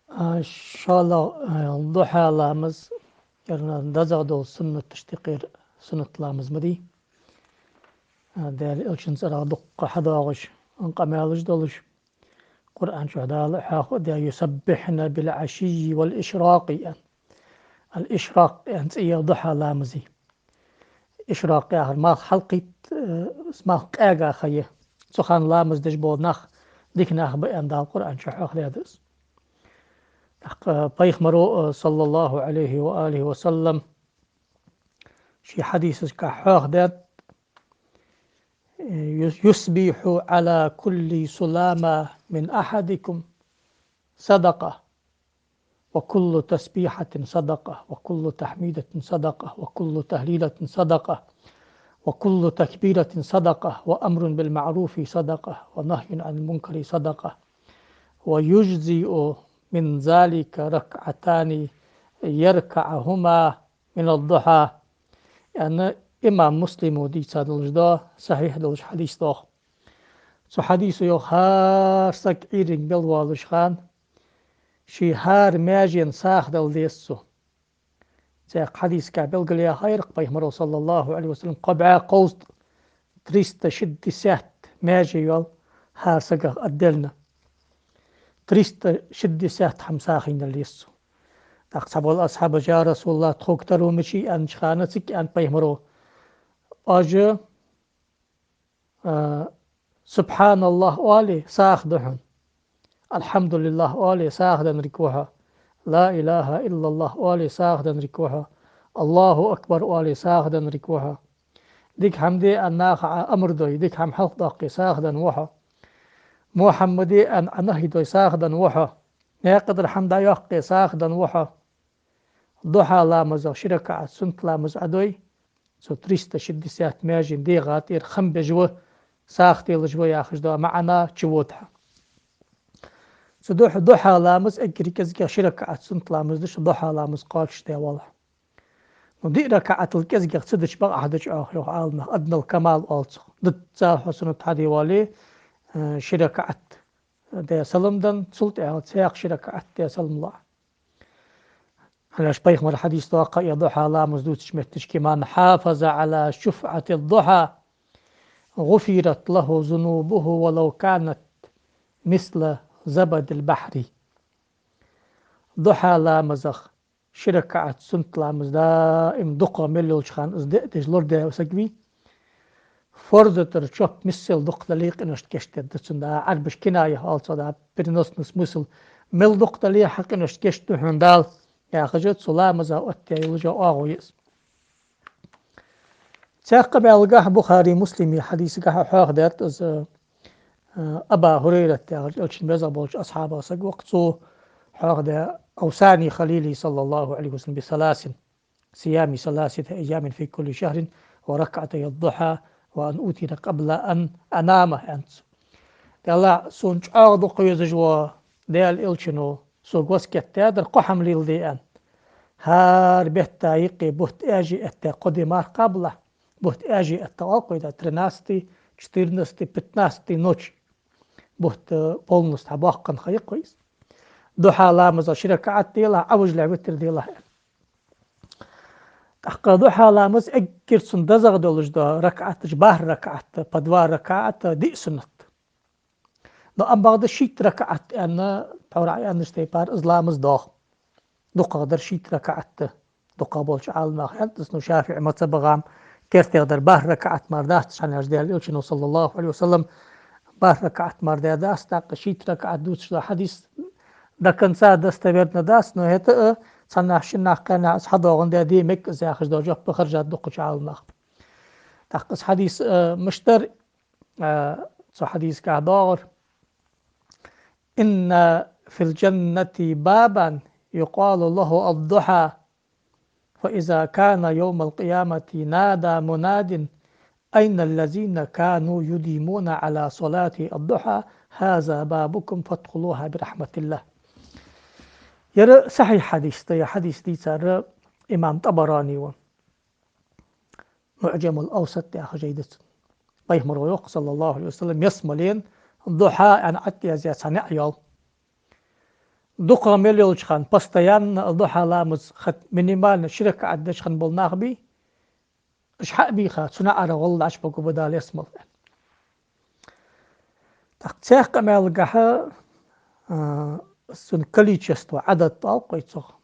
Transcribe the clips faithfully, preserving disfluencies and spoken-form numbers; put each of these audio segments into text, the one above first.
А, шоллагӀа, а, духьа ламаз, ер дезагӀа дола суннаташта юкъера суннат ламаз ма дий. А, Даьла Элчан цӀерагӀа дукха хьадоагӀаш, къамаьлаш долаш, Къуръан чу Дала хьоахадаьд: «يسبحن بالعشي والإشراق», аьнна. Ал-ишракъ аьнна цӀи я духьа ламаза. Ишракъ яхар малх хьалкхийтта, э, малх къаьга ха я. Цу хана ламаз деш бола нах дика нах ба аьнна Дала Къуръан чу хьоахадаьд из. ТӀаккха Пайхамаро, э, صلى الله عليه وآله وسلم, ший хьадисашка хьоахадаьд: «يصبح على كل سلامى من أحدكم صدقة، وكل تسبيحة صدقة، وكل تحميدة صدقة، وكل تهليلة صدقة، وكل تكبيرة صدقة، وأمر بالمعروف صدقة، ونهي عن المنكر صدقة، ويجزئ من ذلك ركعتان يركعهما من الضحى». Яъни имам Муслима дийца долаш да, сахьихь долаш хьадис да. Цу хьадисо йоах: хӀара саг Ӏуйранна мел воаллача хана ший хӀара маьжена сагӀа дала деза цо. Цхьаькха хьадисашка белгалъяьхар-кх Пайхамаро, صلى الله عليه وسلم, кхо бӀаь кховзткъа, триста шестьдесят маьже йола хӀара сагах отдельно. Триста шестьдесят хӀама сагӀа хинна дала деза цо. ТӀаккха цхьабола асхьабаша: «يا رسول الله, тхога таро мичай?» аьннача хана, цига аьннад Пайхамаро: Оаш, а, «سبحان الله» оале, сагӀа да хьона. «الحمد لله» оале, сагӀа деннарг ва хьо. «لا إله إلا الله» оале, сагӀа деннарг ва хьо. «الله أكبر» оале, сагӀа деннарг ва хьо. Дика хӀама де аьнна наха Ӏа амар дой, дика хӀама хьалхадоаккхе, сагӀа денна ва хьо. «محمد» аьнна Ӏа нахьи дой, сагӀа денна ва хьо. Наькъа тӀара хӀама дӀайоаккхе, сагӀа денна ва хьо. Духьа ламазах ши ракаӀат суннат ламаз Ӏа дой, цу триста шестьдесят маьжен дегӀа тӀера хам беш ва, сагӀа телаш ва яхаш да маӀан чу вода хьа. Цу духьа, духьа ламаз эггара кӀезигагӀа ши ракаӀат суннат ламаз да, шу духьа ламаз кхоачашдаь валахь. Ну, диъ ракаӀатал кӀезигагӀа ца дича бакъахьа да чӀоагӀа, йоах Ӏаламнаха, аднал камал оал цох. Дизза хьо суннат хьаде вале, э, ши ракаӀат даь салам даь, цул тӀехьагӀа цхьаькха ши ракаӀат даь салам лу Ӏа. ХӀана аьлча Пайхамара хьадис да-кх, ер духьа ламаз дувцача метташка: «من حافظ على شفعة الضحى غفرت له ذنوبه ولو كانت مثل زبد البحر». Духьа ламазах ши ракаӀат суннат ламаз даим дукхагӀа мел йолча хана из де а деш лорадаь саг вий, фарза тӀара чоп миссел дукха дале а къиношта гешт дергда цунна. Ӏарбаша киная оал цох, да, переносный смысл. Мел дукха дале а хьа къиношта гешт ду хьона Дала, яхаш, цу ламаза оттаяь йола оагӀув я из. Цхьаькха маьлгахь Бухари, Муслима хьадисагахь хьоахадаьд из, э, Аба ХӀурайрат яхаш, Элчан беза болча асхьабех саг ва-кх, цо хьоахадаьд: «أوصاني خليلي صلى الله عليه وسلم بثلاث: صيام ثلاثة أيام في كل شهر، وركعتي الضحى، وأن أوتر قبل أن أنام», аьннад цо. Делахь сона чӀоагӀа дукха везаш вола Даьла Элчано сога васкет даьдар кхо хӀама леладе аьнна. ХӀара бетта юкъе бутт аьже этта кхо ди марха кхабалахь, бутт аьже этта оал-кх вай да, тринадцатый, четырнадцатый, пятнадцатый ночь. Бутт, э, полностью хьабоаккхаш ха я-кх вай из. Духьа ламаза ши ракаӀат делахь, Ӏовижале витр делахь аьнна. ТӀаккха духьа ламаз эггара цун дезагӀа долаш да ракаӀаташ, бархӀ ракаӀат, по два ракаӀата диъ суннат. Но амма бакъда шийтта ракаӀат аьнна, тхьовра Ӏа аьннача тайпара из ламаз доагӀа. ДукхагӀдар шийтта ракаӀат да. ДукхагӀа болча Ӏаламнаха аьннад из, ну, ШафиӀий мазхӀабагӀа-м кертера дар бархӀ ракаӀат мара дац, хӀана аьлча Даьла Элчано, صلى الله عليه وسلم, бархӀ ракаӀат мара даь дац, тӀаккха шийтта ракаӀат дувцаш дола хьадис до конца достоверно дац, но хӀаьта а цхьаннахьа, шиннахьа, кхаьннахьа из хьадоагӀандаь де мег из яхаш дола жоп харжад дукхача Ӏаламнаха. ТӀаккха из хьадис, э, мишта дар, э, цу хьадисагахь доагӀар: «إن في الجنة بابا يقال له الضحى، فإذا كان يوم القيامة نادى مناد: أين الذين كانوا يديمون على صلاة الضحى؟ هذا بابكم فادخلوها برحمة الله». Ер сахьихь хьадис да, ер хьадис дийцар имам ТӀабарани ва. «МуӀжамул-Авсат» яха жай да цун. Пайхамаро йоах, صلى الله عليه وسلم, ялсмален духьа аьнна ӀотӀаяздаь цхьа наӀар йоал. дукхагӀа мел йолча хана, постоянно а духьа ламаз хат минимально ши ракаӀат деш хинна бола нах бий, уж хьа а бийха, цу наӀара гӀолла дӀачубугӀа ба Дала ялсмале. ТӀаккха цхьаькха къамаьлагахьа, а, цун количество, Ӏадад оал-кх вай цох,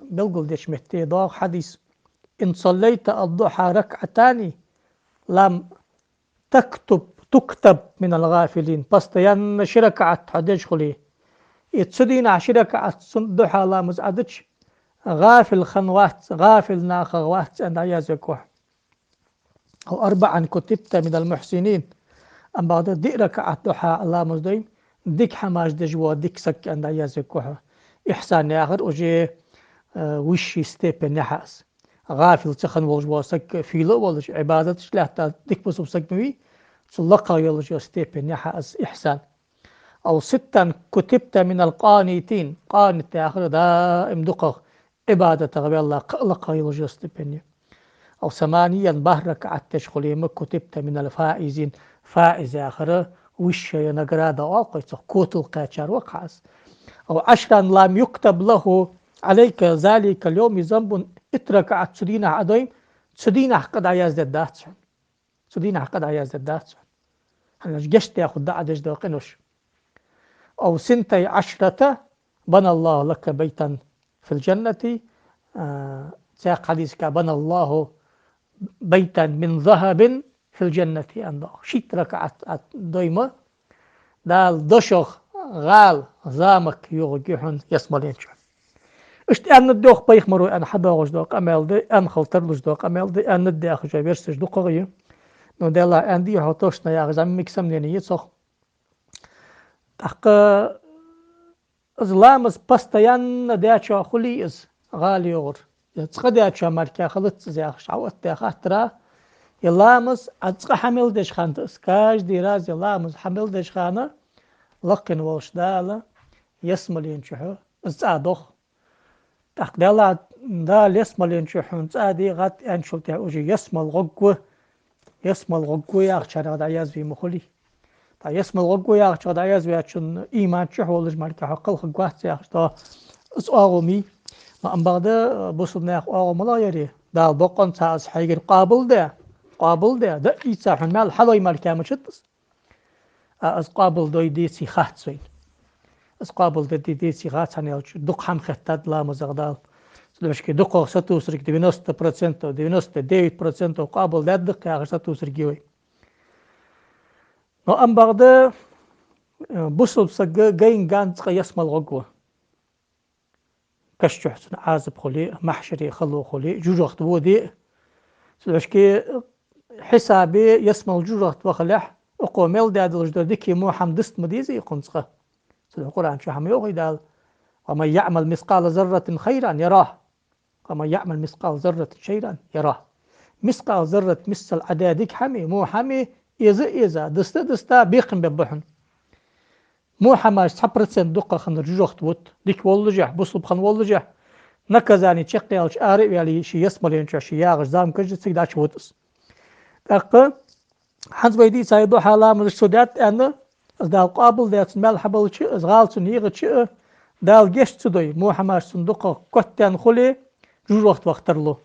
белгалдеча метте доагӀа хьадис: «إن صليت الضحى ركعتين لم تكتب، تكتب من الغافلين». Постоянно ши ракаӀат хьо деш хуле, и цу дийнахьа ши ракаӀат цун духьа ламаз Ӏадича, гӀафил хинна вац, гӀафил нахах вац аьнна дӀаязвергва хьо. «أو أربعا كتبت من المحسنين». Амма бакъда диъ ракаӀат духьа ламаз дой, дика хӀамаш деш вола дика саг аьнна дӀаязвергва хьо. Ихьсан яхар уже, э, высший степень яхьа из. ГӀафил ца хинна волаш вола саг, фийла а волаш, Ӏибадаташ лаьтта дика бусалба саг ма вий, цул лакхагӀа йолаш йола степень яхьа из ихьсан. «أو ستا كتبت من القانتين». Къанит яхар даим дукхагӀа Ӏибадатах ваьнна, кхы а лакхагӀа йолаш йола степень я. «أو ثمانيا», бархӀ ракаӀат деш хуле ма, «كتبت من الفائزين». Фаиз яхар высшая награда оал-кх вай цох, котало кхаьчар ва-кх хьа из. «أو عشرا لم يكتب له عليك ذلك اليوم ذنب». Итт ракаӀат цу дийнахьа Ӏадой, цу дийнахьа къа дӀаяздергдац хьона. Цу дийнахьа къа дӀаяздергдац хьона. ХӀана аьлча гешт даь хургда Ӏа деш дола къинош. «أو ثنتي عشرة بنى الله لك بيتا في الجنة». А, цхьаькха хьадисага: «بنى الله بيتا من ذهب في الجنة», аьнна доагӀа. Шийтта ракаӀат Ӏа дой ма, Дала дошох гӀала, замок йоагӀаргья хьона ялсмален чу. Иштта аьннад йоах пайхамаро аьнна хьадоагӀаш дола къамаьл да, аьнна хила тарлуш дола къамаьл да, аьннад яхаш версеш дукхагӀа я. Но Даьллахь, аьннадий хьо тошна яхаш зӀамига сомнени я цох. ТӀаккха из ламаз постоянно даьчоа хуле из, гӀала йоагӀар, е цкъа даьчоа мара хилац из яхаш, Ӏа оттадаь хаттара, е ламаз Ӏа цкъа хьа мел деш хана да из, каждый раз е ламаз хьа мел деш хана, лакхе волаш Дала ялсмален чу хьо из цӀа доах. ТӀаккха Даьллахь, Дала ялсмален чу хьона цӀа дегӀад аьнначул тӀехьа уже ялсмале гӀоргва, ялсмале гӀоргва яхачарех дӀаязве ма хулий. ТӀаккха ялсмале гӀоргва яхачох дӀаязваьчун иман чу волаш мара хьо кхалхаргвац яхаш да из оагӀув ма йий. Но амма бакъда бусалба наьха оагӀув малагӀа я ер? Дала бокъонца из хьайгара къоабалде, къоабалде, дӀа а ийца хьона маьл хьалой мара ма дац из. А из къоабалдой деций хац вайна. Из къоабалдергдий деций хац, хӀана аьлча дукха хӀама хеттад ламазах Дала. Цудухьа дукхагӀа сатувсарг, девяносто процентов, девяносто девять процентов къоабалдаьд-кх яхаш сатувсарг я вай. Но амма бакъда, э, бусалба саг гайна ганз цкъа ялсмале гӀоргва. Каш чу цунна Ӏазап хуле а, махьшаре хало хуле а, жожагӀате воде а. Цудухьа хьисабе ялсмале, жожагӀате вахалехь, укхо мел даь долаш дола дика во хӀама диста ма дезий укхунна цкъа. Цудухьа Къуръан чу хӀама йоах Дала: «ومن يعمل مثقال ذرة خيرا يره، ومن يعمل مثقال ذرة شرا يره». Мискъал заррат миссел Ӏа даь дика хӀама, во хӀама, эза а эза, диста а диста, бекхам бергба хьона. Во хӀамаш цхьа процент дукха хиннар жожагӀате вода, дика воллашехь, бусалба хинна воллашехь, наказани чакхъяьлча ара а ваьле, ший ялсмален чу ший ягӀаш замкаш я, цига дӀачувода из. ТӀаккха хӀанз вай дийцача духьа ламазаш цо даьд аьнна, из Дала къоабалдаь, цунна маьл хьабелча а, из гӀала цунна егӀача а, Дала гешт ца дой, во хӀамаш цунна дукха котдаьнна хуле, жожагӀате ваха тарлу.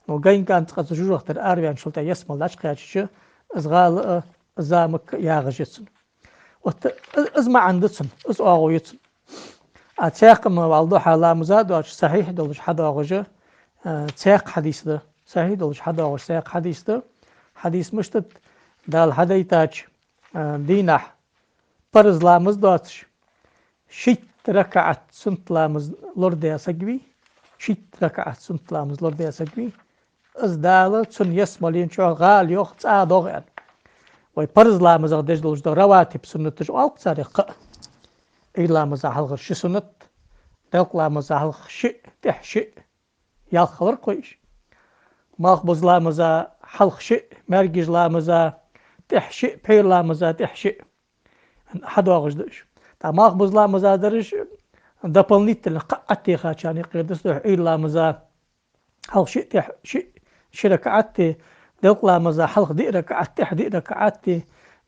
Но гайна ганз цкъа цу жожагӀатера араваьнначул тӀехьа ялсмале дӀачукхаьчача, из гӀала а, замок а ягӀаш я цунна. Вот из, из маӀан да цун, из оагӀув я цун. А цхьаькха ма валла духьа ламаза доацаш, сахьихь долаш хьадоагӀаш, э, цхьаькха хьадис да. Сахьихь долаш хьадоагӀаш цхьаькха хьадис да. Хьадис мишта да? Дала хьадайтача, э, дийнахьа парз ламаз доацаш, шийтта ракаӀат суннат ламаз лорадаь саг вий, шийтта ракаӀат суннат ламаз лорадаь саг вий, из Дала цунна ялсмален чу гӀала йоах, цӀа доагӀа аьнна. Вай парз ламазах деш долаш дола раватиб суннаташ оал-кх царех кхы а. Ӏуйра ламаза хьалхара ши суннат, делкъа ламаза хьалха шиъ, тӀехьа шиъ, ялх хилар-кх вай уж. Малхбуза ламаза хьалха шиъ, маьркӀажа ламаза тӀехьа шиъ, пхьера ламаза тӀехьа шиъ. ХьадоагӀаш да уж. ТӀаккха малхбуза ламаза дараш дополнительно кхы а Ӏотехачарна юкъера да из, Ӏуйра ламаза хьалха шиъ, тӀехьа шиъ, ши ракаӀат, делкъа ламаза хьалха диъ ракаӀат, тӀехьа диъ ракаӀат,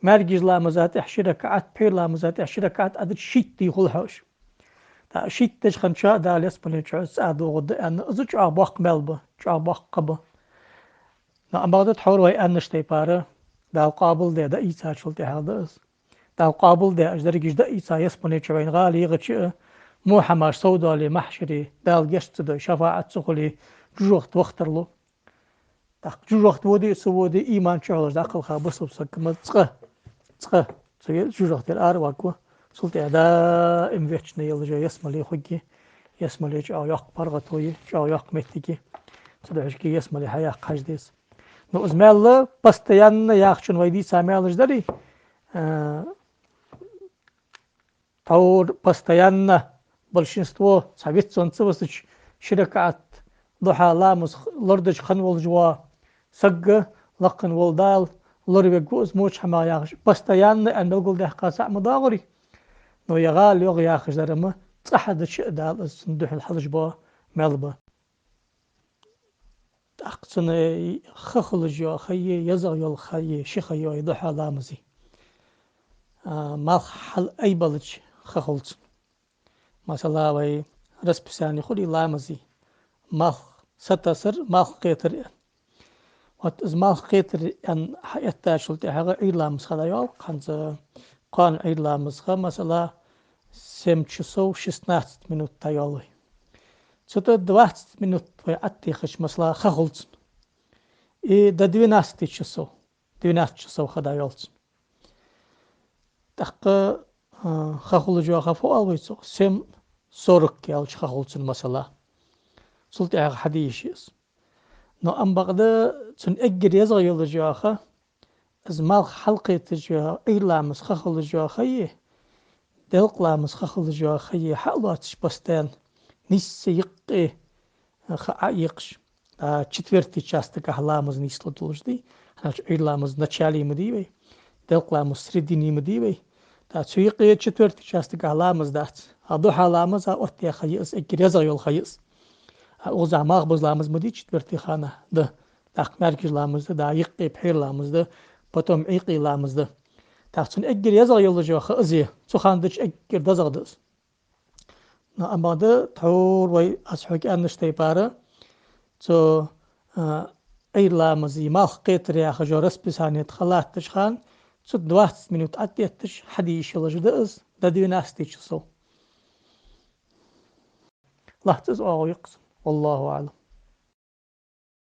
маьркӀажа ламаза тӀехьа ши ракаӀат, пхьера ламаза тӀехьа ши ракаӀат, Ӏадича шийтта дий хул хьона уж. А, шийттача хана чу Дала ялсмален чу из цӀа догӀаргда аьнна, из чӀоагӀа боккха маьл ба, чӀоагӀа боккха ха ба. Но амма бакъда тхьовра вай аьннача тайпара, Дала къоабалде даийцачул тӀехьагӀа да из. Дала къоабалде, уж дерригаш даийца ялсмален чу вайна гӀала егӀача а, во хӀамаш совдоале, махьшаре Дала гешт ца дой, шафаӀат ца хуле, жожагӀате вахийтар лу. ТӀаккха жожагӀате воде а ца воде, иман чухьалаш дӀакхелха бусалба саг ма цкъа, цкъа цу е-, жожагӀатера араваргва. Цул тӀехьагӀа даим вечный йолаш йола ялсмале хургья, ялсмале чӀоагӀа йоккха паргӀато я, чӀоагӀа йоккха моттиг я. Цудухьа ялсмале хьаяккха хьажа деза. Ну, из маьл постоянно яхачун вай дийца маьлаш дарий, а, тхьовра постоянно, большинство, цхьа вицвенна ца висача, ши ракаӀат духьа ламаз лорадеча хана волаш вола саг, лакха вола Дала лоравергва из воча хӀамах яхаш, постоянно аьнна белгалдаьккха цхьа ма доагӀарий. Но е гӀала йоагӀа яхаш дар ма цӀа хьадича а Дала из цунна духьал хьалуш бола маьл ба. ТӀаккха цунна ха хулаш йола ха я, езагӀа йола ха я, ши ха я из духьа ламаза. А, малх хьалайбалча ха хул цунна. Масала, вай расписани хулий ламаза. Малх сатасар, малх кхетар. Вот из малх кхетар аьнна хьаэттачул тӀехьагӀа Ӏуйра ламаз ха дӀайоал, хӀанз кхоана Ӏуйра ламаз ха, масала, семь часов шестнадцать минут дӀайоал вай. Цу тӀа двадцать минут вай ӀотӀатехача, масала, ха хул цунна. И до двенадцати часов, двенадцать часов ха дӀайоал цунна. ТӀаккха, а, ха хулаш йола ха фу оал вай цох? Семь сорок аьлча ха хул цунна, масала. Цул тӀехьагӀа хьаде йиш я из. Но амма бакъда цунна эггара езагӀа йолаш йола ха, из малх хьалкхеташ йола, Ӏуйра ламаза ха хулаш йола ха я, делкъа ламаза ха хулаш йола ха я хьа а лоацаш постоянно, нийсса юкъе ха Ӏоэккхаш. А, четвертый частагахьа ламаз нийслургдолаш дий, хӀана аьлча Ӏуйра ламаз начале ма дий вай, делкъа ламаз средине ма дий вай. ТӀаккха цу юкъе четвертый частагахьа ламаз дац. А духьа ламаз, а, оттадаь ха я из, эггара езагӀа йола ха я из. А укхаза малхбуза ламаз ма дий четвертый хана да. ТӀаккха маьркӀажа ламаз да, да, юкъе пхьера ламаз да, потом Ӏуйкъе ламаз да. ТӀаккха цунна эггара езагӀа йолаш йола ха из я, цу хана дича эггара дезагӀа да из. Но амма бакъда тхьовра вай, аз хьога аьннача тайпара, цу, а, Ӏуйра ламаза малх кхетар яхаш йола расписани тӀа ха латтача хана, цу двадцать минут ӀотӀаэтташ хьаде йиш йолаш да из, до двенадцати часов. Лаьца из оагӀув я-кх цун. والله أعلم.